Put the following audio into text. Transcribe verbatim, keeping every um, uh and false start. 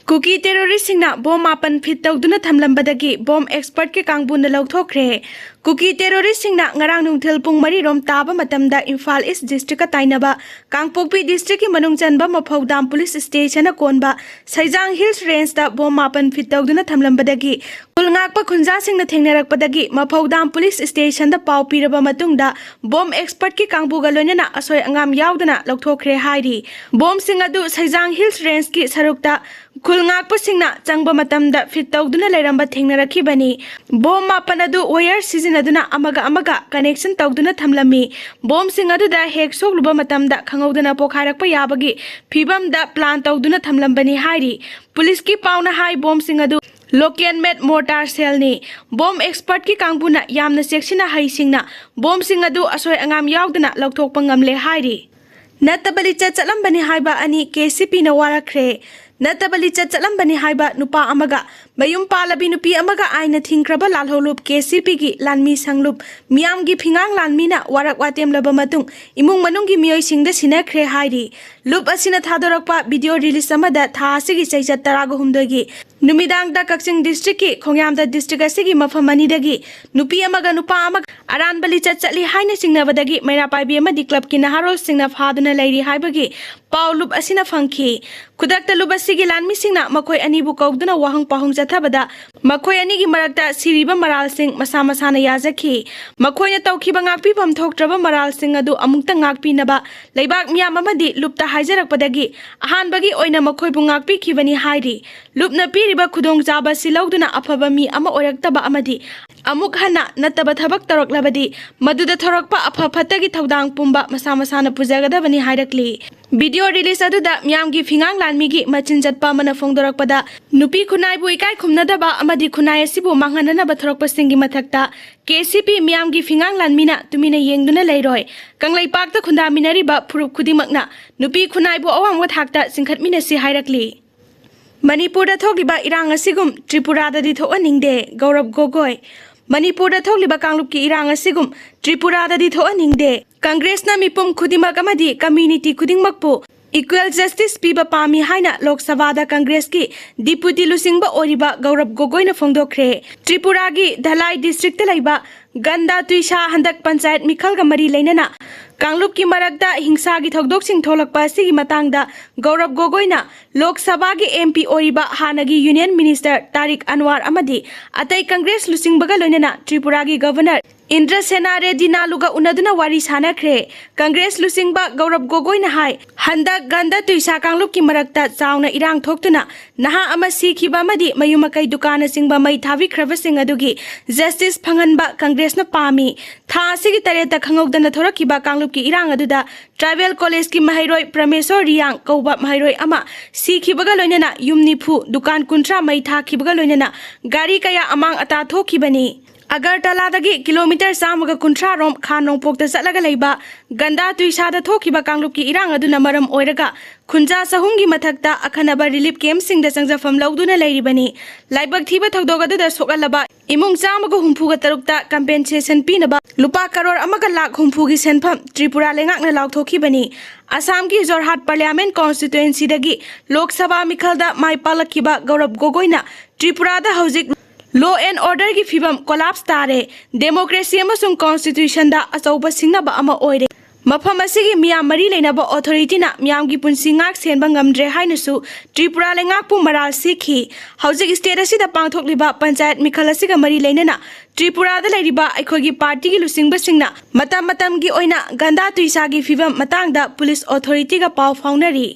ꯀꯨꯀꯤ ꯇꯦꯔꯣꯔꯤꯁꯁꯤꯡꯅ bomb ꯃꯥꯄꯟ fit ꯇꯧꯗꯨꯅ ꯊꯝꯂꯝꯕꯗꯒꯤ bomb ꯑꯦꯛꯁꯄꯔꯠꯀꯤ ꯀꯥꯡꯕꯨꯅ ꯂꯧꯊꯣꯛꯈ꯭ꯔꯦ꯫ ꯀꯨꯀꯤ ꯇꯦꯔꯣꯔꯤꯁꯁꯤꯡꯅ ꯉꯔꯥꯡ ꯅꯨꯡꯊꯤꯜ ꯄꯨꯡ ꯃꯔꯤ ꯔꯣꯝ ꯇꯥꯕ ꯃꯇꯝꯗ ꯏꯝꯐꯥꯜ ꯏꯁ ꯗꯤꯁꯇ꯭ꯔꯤꯛꯀ ꯇꯥꯏꯅꯕ ꯀꯥꯡꯄꯣꯛꯄꯤ ꯗꯤꯁꯇ꯭ꯔꯤꯛꯀꯤ ꯃꯅꯨꯡ ꯆꯟꯕ ꯃꯐꯧꯗꯥꯝ ꯄꯨꯂꯤꯁ ꯁ꯭ꯇꯦꯁꯟꯅ ꯀꯣꯟꯕ ꯁꯩꯖꯥꯡ ꯍꯤꯜꯁ ꯔꯦꯟꯖꯇ ꯕꯣꯝ ꯃꯥꯄꯟ ꯐꯤꯠ ꯇꯧꯗꯨꯅ ꯊꯝꯂꯝꯕꯗꯒꯤ ꯈꯨꯜ ꯉꯥꯛꯄ ꯈꯨꯟꯖꯥꯁꯤꯡꯅ ꯊꯦꯡꯅꯔꯛꯄꯗꯒꯤ ꯃꯐꯧꯗꯥꯝ ꯄꯨꯂꯤꯁ ꯁ꯭ꯇꯦꯁꯟꯗ ꯄꯥꯎ ꯄꯤꯔꯕ ꯃꯇꯨꯡꯗ ꯕꯣꯝ ꯑꯦꯛꯁꯄꯔꯠꯀꯤ ꯀꯥꯡꯕꯨꯒ ꯂꯣꯏꯅꯅ ꯑꯁꯣꯏ ꯑꯉꯥꯝ ꯌꯥꯎꯗꯅ ꯂꯧꯊꯣꯛꯈ꯭ꯔꯦ ꯍꯥꯏꯔꯤ꯫ ꯕꯣꯝꯁꯤꯡ ꯑꯗꯨ ꯁꯩꯖꯥꯡ ꯍꯤꯜꯁ ꯔꯦꯟꯖꯀꯤ ꯁꯔꯨꯛꯇ ꯈꯨꯜ ꯉꯥꯛꯄꯁꯤꯡꯅ ꯆꯪꯕ ꯃꯇꯝꯗ ꯐꯤꯠ ꯇꯧꯗꯨꯅ ꯂꯩꯔꯝꯕ ꯊꯦꯡꯅꯔꯛꯈꯤꯕꯅꯤ꯫ ꯕꯣꯝ ꯃꯥꯄꯟ ꯑꯗꯨ ꯋꯥꯌꯔ ꯁꯤꯖꯤꯟꯅꯗꯨꯅ ꯑꯃꯒ ꯑꯃꯒ ꯀꯅꯦꯛꯁꯟ ꯇꯧꯗꯨꯅ ꯊꯝꯂꯝꯃꯤ꯫ ꯕꯣꯝꯁꯤꯡ ꯑꯗꯨꯗ ꯍꯦꯛ ꯁꯣꯛꯂꯨꯕ ꯃꯇꯝꯗ ꯈꯪꯍꯧꯗꯅ ꯄꯣꯈꯥꯏꯔꯛꯄ ꯌꯥꯕꯒꯤ ꯐꯤꯕꯝꯗ ꯄ꯭ꯂꯥꯟ ꯇꯧꯗꯨꯅ ꯊꯝꯂꯝꯕꯅꯤ ꯍꯥꯏꯔꯤ꯫ ꯄꯨꯂꯤꯁꯀꯤ ꯄꯥꯎꯅ ꯍꯥꯏ, ꯕꯣꯝꯁꯤꯡ ꯑꯗꯨ ꯂꯣꯀꯦꯜ ꯃꯦꯗ ꯃꯣꯔꯇꯥꯔ ꯁꯦꯜꯅꯤ꯫ ꯕꯣꯝ ꯑꯦꯛꯁꯄꯔꯠꯀꯤ ꯀꯥꯡꯕꯨꯅ ꯌꯥꯝꯅ ꯆꯦꯛꯁꯤꯟꯅ ꯍꯩꯁꯤꯡꯅ ꯕꯣꯝꯁꯤꯡ ꯑꯗꯨ ꯑꯁꯣꯏ ꯑꯉꯥꯝ ꯌꯥꯎꯗꯅ ꯂꯧꯊꯣꯛꯄ ꯉꯝꯂꯦ ꯍꯥꯏꯔꯤ꯫ ꯅꯠꯇꯕ ꯂꯤꯆꯠ ꯆꯠꯂꯝꯕꯅꯤ ꯍꯥꯏꯕ ꯑꯅꯤ ꯀꯦ ꯁꯤ ꯄꯤꯅ ꯋꯥꯔꯛꯈ꯭ꯔꯦ꯫ ꯅꯠꯇꯕ ꯂꯤꯆꯠ ꯆꯠꯂꯝꯕꯅꯤ ꯍꯥꯏꯕ ꯅꯨꯄꯥ ꯑꯃꯒ ꯃꯌꯨꯝ ꯄꯥꯜꯂꯕꯤ ꯅꯨꯄꯤ ꯑꯃꯒ ꯑꯥꯏꯟꯅ ꯊꯤꯡꯈ꯭ꯔꯕ ꯂꯥꯜꯍꯧꯂꯨꯞ ꯀꯦ ꯁꯤ ꯄꯤꯒꯤ ꯂꯥꯟꯃꯤ ꯁꯪꯂꯨꯞ ꯃꯤꯌꯥꯝꯒꯤ ꯐꯤꯉꯥꯡ ꯂꯥꯟꯃꯤꯅ ꯋꯥꯔꯛ ꯋꯥꯇꯦꯝꯂꯕ ꯃꯇꯨꯡ ꯏꯃꯨꯡ ꯃꯅꯨꯡꯒꯤ ꯃꯤꯑꯣꯏꯁꯤꯡꯗ ꯁꯤꯟꯅꯈ꯭ꯔꯦ ꯍꯥꯏꯔꯤ꯫ ꯂꯨꯞ ꯑꯁꯤꯅ ꯊꯥꯗꯣꯔꯛꯄ ꯚꯤꯗꯤꯑꯣ ꯔꯤꯂꯤꯖ ꯑꯃꯗ ꯊꯥ ꯑꯁꯤꯒꯤ ꯆꯩꯆꯠ ꯇꯔꯥꯒ ꯍꯨꯝꯗꯣꯏꯒꯤ ꯅꯨꯃꯤꯗꯥꯡꯗ ꯀꯛꯆꯤꯡ ꯗꯤꯁꯇ꯭ꯔꯤꯛꯀꯤ ꯈꯣꯡꯌꯥꯝꯗ ꯗꯤꯁꯇ꯭ꯔꯤꯛ ꯑꯁꯤꯒꯤ ꯃꯐꯝ ꯑꯅꯤꯗꯒꯤ ꯅꯨꯄꯤ ꯑꯃꯒ ꯅꯨꯄꯥ ꯑꯃꯒ ꯑꯔꯥꯟꯕ ꯂꯤꯆꯠ ꯆꯠꯂꯤ ꯍꯥꯏꯅ ꯆꯤꯡꯅꯕꯗꯒꯤ ꯃꯩꯔꯥ ꯄꯥꯏꯕꯤ ꯑꯃꯗꯤ ꯀ꯭ꯂꯕꯀꯤ ꯅꯍꯥꯔꯣꯜꯁꯤꯡꯅ ꯐꯥꯗꯨꯅ ꯂꯩꯔꯤ ꯍꯥꯏꯕꯒꯤ ꯄꯥꯎ ꯂꯨꯞ ꯑꯁꯤꯅ ꯐꯪꯈꯤ꯫ ꯈꯨꯗꯛꯇ ꯂꯨꯞ ꯑꯁꯤꯒꯤ ꯂꯥꯟꯃꯤꯁꯤꯡꯅ ꯃꯈꯣꯏ ꯑꯅꯤꯕꯨ ꯀꯧꯗꯨꯅ ꯋꯥꯍꯪ ꯄꯥꯎꯍꯪ ꯆꯠꯊꯕꯗ ꯃꯈꯣꯏ ꯑꯅꯤꯒꯤ ꯃꯔꯛꯇ ꯁꯤꯔꯤꯕ ꯃꯔꯥꯜꯁꯤꯡ ꯃꯁꯥ ꯃꯁꯥꯅ ꯌꯥꯖꯈꯤ꯫ ꯃꯈꯣꯏꯅ ꯇꯧꯈꯤꯕ ꯉꯥꯛꯄꯤꯐꯝ ꯊꯣꯛꯇ꯭ꯔꯕ ꯃꯔꯥꯜꯁꯤꯡ ꯑꯗꯨ ꯑꯃꯨꯛꯇ ꯉꯥꯛꯄꯤꯅꯕ ꯂꯩꯕꯥꯛ ꯃꯤꯌꯥꯝ ꯑꯃꯗꯤ ꯂꯨꯞꯇ ꯍꯥꯏꯖꯔꯛꯄꯗꯒꯤ ꯑꯍꯥꯟꯕꯒꯤ ꯑꯣꯏꯅ ꯃꯈꯣꯏꯕꯨ ꯉꯥꯛꯄꯤꯈꯤꯕꯅꯤ ꯍꯥꯏꯔꯤ꯫ ꯂꯨꯞꯅ ꯄꯤꯔꯤꯕ ꯈꯨꯗꯣꯡꯆꯥꯕ ꯑꯁꯤ ꯂꯧꯗꯨꯅ ꯑꯐꯕ ꯃꯤ ꯑꯃ ꯑꯣꯏꯔꯛꯇꯕ ꯑꯃꯗꯤ ꯑꯃꯨꯛ ꯍꯟꯅ ꯅꯠꯇꯕ ꯊꯕꯛ ꯇꯧꯔꯛꯂꯕꯗꯤ ꯃꯗꯨꯗ ꯊꯣꯔꯛꯄ ꯑꯐ ꯐꯠꯇꯒꯤ ꯊꯧꯗꯥꯡ ꯄꯨꯝꯕ ꯃꯁꯥ ꯃꯁꯥꯅ ꯄꯨꯖꯒꯗꯕꯅꯤ ꯍꯥꯏꯔꯛꯂꯤ꯫ ꯚꯤꯗꯤꯑꯣ ꯔꯤꯂꯤꯖ ꯑꯗꯨꯗ ꯃꯤꯌꯥꯝꯒꯤ ꯐꯤꯉꯥꯡ ꯂꯥꯟꯃꯤꯒꯤ ꯃꯆꯤꯟ ꯆꯠꯄ ꯑꯃꯅ ꯐꯣꯡꯗꯣꯔꯛꯄꯗ, ꯅꯨꯄꯤ ꯈꯨꯟꯅꯥꯏꯕꯨ ꯏꯀꯥꯏ ꯈꯨꯝꯅꯗꯕ ꯑꯃꯗꯤ ꯈꯨꯟꯅꯥꯏ ꯑꯁꯤꯕꯨ ꯃꯥꯡꯍꯟꯅꯅꯕ ꯊꯣꯔꯛꯄꯁꯤꯡꯒꯤ ꯃꯊꯛꯇ ꯀꯦ ꯁꯤ ꯄꯤ ꯃꯤꯌꯥꯝꯒꯤ ꯐꯤꯉꯥꯡ ꯂꯥꯟꯃꯤꯅ ꯇꯨꯃꯤꯟꯅ ꯌꯦꯡꯗꯨꯅ ꯂꯩꯔꯣꯏ꯫ ꯀꯪꯂꯩꯄꯥꯛꯇ ꯈꯨꯟꯗꯥꯃꯤꯟꯅꯔꯤꯕ ꯐꯨꯔꯨꯞ ꯈꯨꯗꯤꯡꯃꯛꯅ ꯅꯨꯄꯤ ꯈꯨꯟꯅꯥꯏꯕꯨ ꯑꯋꯥꯡꯕ ꯊꯥꯛꯇ ꯆꯤꯡꯈꯠꯃꯤꯟꯅꯁꯤ ꯍꯥꯏꯔꯛꯂꯤ꯫ ꯃꯅꯤꯄꯨꯔꯗ ꯊꯣꯛꯂꯤꯕ ꯏꯔꯥꯡ ꯑꯁꯤꯒꯨꯝ ꯇ꯭ꯔꯤꯄꯨꯔꯥꯗꯗꯤ ꯊꯣꯛꯍꯟꯅꯤꯡꯗꯦ, ꯒꯧꯔꯕ ꯒꯣꯒꯣꯏ꯫ ꯃꯅꯤꯄꯨꯔꯗ ꯊꯣꯛꯂꯤꯕ ꯀꯥꯡꯂꯨꯞꯀꯤ ꯏꯔꯥꯡ ꯑꯁꯤꯒꯨꯝ ꯇ꯭ꯔꯤꯄꯨꯔꯥꯗꯗꯤ ꯊꯣꯛꯍꯟꯅꯤꯡꯗꯦ꯫ ꯀꯪꯒ꯭ꯔꯦꯁꯅ ꯃꯤꯄꯨꯝ ꯈꯨꯗꯤꯡꯃꯛ ꯑꯃꯗꯤ ꯀꯝꯃ꯭ꯌꯨꯅꯤꯇꯤ ꯈꯨꯗꯤꯡꯃꯛꯄꯨ Equal justice ꯄꯤꯕ ꯄꯥꯝꯃꯤ ꯍꯥꯏꯅ ꯂꯣꯛ ꯁꯚꯥꯗ ꯀꯪꯒ꯭ꯔꯦꯁꯀꯤ ꯗꯤꯄꯨꯇꯤ ꯂꯨꯆꯤꯡꯕ ꯑꯣꯏꯔꯤꯕ ꯒꯧꯔꯕ ꯒꯣꯒꯣꯏꯅ ꯐꯣꯡꯗꯣꯛꯈ꯭ꯔꯦ꯫ ꯇ꯭ꯔꯤꯄꯨꯔꯥꯒꯤ ꯙꯂꯥꯏ ꯗꯤꯁꯇ꯭ꯔꯤꯛꯇ ꯂꯩꯕ ꯒꯟꯗꯥ ꯇꯨꯏꯁꯥ ꯍꯟꯗꯛ ꯄꯟꯆꯥꯌꯠ ꯃꯤꯈꯜꯒ ꯃꯔꯤ ꯂꯩꯅꯅ ꯀꯥꯡꯂꯨꯞꯀꯤ ꯃꯔꯛꯇ ꯍꯤꯡꯁꯥꯒꯤ ꯊꯧꯗꯣꯛꯁꯤꯡ ꯊꯣꯛꯂꯛꯄ ꯑꯁꯤꯒꯤ ꯃꯇꯥꯡꯗ ꯒꯧꯔꯕ ꯒꯣꯒꯣꯏꯅ ꯂꯣꯛ ꯁꯚꯥꯒꯤ M P ꯑꯣꯏꯔꯤꯕ ꯍꯥꯟꯅꯒꯤ ꯌꯨꯅꯤꯌꯟ ꯃꯤꯅꯤꯁꯇꯔ ꯇꯥꯔꯤꯛ ꯑꯟꯋꯥꯔ ꯑꯃꯗꯤ ꯑꯇꯩ ꯀꯪꯒ꯭ꯔꯦꯁ ꯂꯨꯆꯤꯡꯕꯒ ꯂꯣꯏꯅꯅ ꯇ꯭ꯔꯤꯄꯨꯔꯥꯒꯤ ꯒꯚꯔꯅꯔ ꯏꯟꯗ꯭ꯔꯁꯦꯅꯥ ꯔꯦꯗꯤ ꯅꯥꯂꯨꯒ ꯎꯅꯗꯨꯅ ꯋꯥꯔꯤ ꯁꯥꯟꯅꯈ꯭ꯔꯦ꯫ ꯀꯪꯒ꯭ꯔꯦꯁ ꯂꯨꯆꯤꯡꯕ ꯒꯧꯔꯕ ꯒꯣꯒꯣꯏꯅ ꯍꯥꯏ, ꯍꯟꯗꯛ ꯒꯟꯗꯥ ꯇꯨꯏꯁꯥ ꯀꯥꯡꯂꯨꯞꯀꯤ ꯃꯔꯛꯇ ꯆꯥꯎꯅ ꯏꯔꯥꯡ ꯊꯣꯛꯇꯨꯅ ꯅꯍꯥ ꯑꯃ ꯁꯤꯈꯤꯕ ꯑꯃꯗꯤ ꯃꯌꯨꯝ ꯃꯀꯩ ꯗꯨꯀꯥꯟꯅꯆꯤꯡꯕ ꯃꯩ ꯊꯥꯕꯤꯈ꯭ꯔꯕꯁꯤꯡ ꯑꯗꯨꯒꯤ justice ꯐꯪꯍꯟꯕ ꯀꯪꯒ꯭ꯔꯦꯁꯅ ꯄꯥꯝꯃꯤ꯫ ꯊꯥ ꯑꯁꯤꯒꯤ ꯇꯔꯦꯠꯇ ꯈꯪꯍꯧꯗꯅ ꯊꯣꯔꯛꯈꯤꯕ ꯀꯥꯡꯂꯨꯞꯀꯤ ꯏꯔꯥꯡ ꯑꯗꯨꯗ ꯇ꯭ꯔꯥꯏꯕꯦꯜ ꯀꯣꯂꯦꯖꯀꯤ ꯃꯍꯩꯔꯣꯏ ꯄ꯭ꯔꯃꯦꯁꯣꯔ ꯔꯤꯌꯥꯡ ꯀꯧꯕ ꯃꯍꯩꯔꯣꯏ ꯑꯃ ꯁꯤꯈꯤꯕꯒ ꯂꯣꯏꯅꯅ ꯌꯨꯝ ꯅꯤꯐꯨ, ꯗꯨꯀꯥꯟ ꯀꯨꯟꯊ꯭ꯔꯥ ꯃꯩ ꯊꯥꯈꯤꯕꯒ ꯂꯣꯏꯅꯅ ꯒꯥꯔꯤ ꯀꯌꯥ ꯑꯃꯥꯡ ꯑꯇꯥ ꯊꯣꯛꯈꯤꯕꯅꯤ꯫ ꯑꯒꯔꯇꯂꯥꯗꯒꯤ ꯀꯤꯂꯣꯃꯤꯇꯔ ꯆꯥꯝꯃꯒ ꯀꯨꯟꯊ꯭ꯔꯥ ꯔꯣꯝ ꯈꯥ ꯅꯣꯡꯄꯣꯛꯇ ꯆꯠꯂꯒ ꯂꯩꯕ ꯒꯟꯗꯥ ꯇꯨꯏꯁꯥꯗ ꯊꯣꯛꯈꯤꯕ ꯀꯥꯡꯂꯨꯞꯀꯤ ꯏꯔꯥꯡ ꯑꯗꯨꯅ ꯃꯔꯝ ꯑꯣꯏꯔꯒ ꯈꯨꯟꯖꯥ ꯆꯍꯨꯝꯒꯤ ꯃꯊꯛꯇ ꯑꯈꯟꯅꯕ relief campꯁꯤꯡꯗ ꯆꯪꯖꯐꯝ ꯂꯧꯗꯨꯅ ꯂꯩꯔꯤꯕꯅꯤ꯫ ꯂꯥꯏꯕꯛ ꯊꯤꯕ ꯊꯧꯗꯣꯛ ꯑꯗꯨꯗ ꯁꯣꯛꯍꯜꯂꯕ ꯏꯃꯨꯡ ꯆꯥꯝꯃꯒ ꯍꯨꯝꯐꯨꯒ ꯇꯔꯨꯛꯇ compensation ꯄꯤꯅꯕ ꯂꯨꯄꯥ ꯀꯔꯣꯔ ꯑꯃꯒ ꯂꯥꯈ ꯍꯨꯝꯐꯨꯒꯤ ꯁꯦꯟꯐꯝ ꯇ꯭ꯔꯤꯄꯨꯔꯥ ꯂꯩꯉꯥꯛꯅ ꯂꯥꯎꯊꯣꯛꯈꯤꯕꯅꯤ꯫ ꯑꯁꯥꯝꯒꯤ ꯖꯣꯔꯍꯥꯠ Parliament constituencyꯗꯒꯤ ꯂꯣꯛ ꯁꯚꯥ ꯃꯤꯈꯜꯗ ꯃꯥꯏ ꯄꯥꯛꯂꯛꯈꯤꯕ ꯒꯧꯔꯕ ꯒꯣꯒꯣꯏꯅ ꯇ꯭ꯔꯤꯄꯨꯔꯥꯗ ꯍꯧꯖꯤꯛ law and orderꯒꯤ ꯐꯤꯕꯝ collapse ꯇꯥꯔꯦ, democracy ꯑꯃꯁꯨꯡ constitutionꯗ ꯑꯆꯧꯕ ꯁꯤꯡꯅꯕ ꯑꯃ ꯑꯣꯏꯔꯦ꯫ ꯃꯐꯝ ꯑꯁꯤꯒꯤ ꯃꯤꯌꯥꯝ ꯃꯔꯤ ꯂꯩꯅꯕ authorityꯅ ꯃꯤꯌꯥꯝꯒꯤ ꯄꯨꯟꯁꯤ ꯉꯥꯛ ꯁꯦꯟꯕ ꯉꯝꯗ꯭ꯔꯦ ꯍꯥꯏꯅꯁꯨ ꯇ꯭ꯔꯤꯄꯨꯔꯥ ꯂꯩꯉꯥꯛꯄꯨ ꯃꯔꯥꯜ ꯁꯤꯈꯤ꯫ ꯍꯧꯖꯤꯛ state ꯑꯁꯤꯗ ꯄꯥꯡꯊꯣꯛꯂꯤꯕ ꯄꯟꯆꯥꯌꯠ ꯃꯤꯈꯜ ꯑꯁꯤꯒ ꯃꯔꯤ ꯂꯩꯅꯅ ꯇ꯭ꯔꯤꯄꯨꯔꯥꯗ ꯂꯩꯔꯤꯕ ꯑꯩꯈꯣꯏꯒꯤ partyꯒꯤ ꯂꯨꯆꯤꯡꯕꯁꯤꯡꯅ ꯃꯇꯝ ꯃꯇꯝꯒꯤ ꯑꯣꯏꯅ ꯒꯟꯗꯥ ꯇꯨꯏꯁꯥꯒꯤ ꯐꯤꯕꯝ ꯃꯇꯥꯡꯗ police authorityꯒ ꯄꯥꯎ ꯐꯥꯎꯅꯔꯤ꯫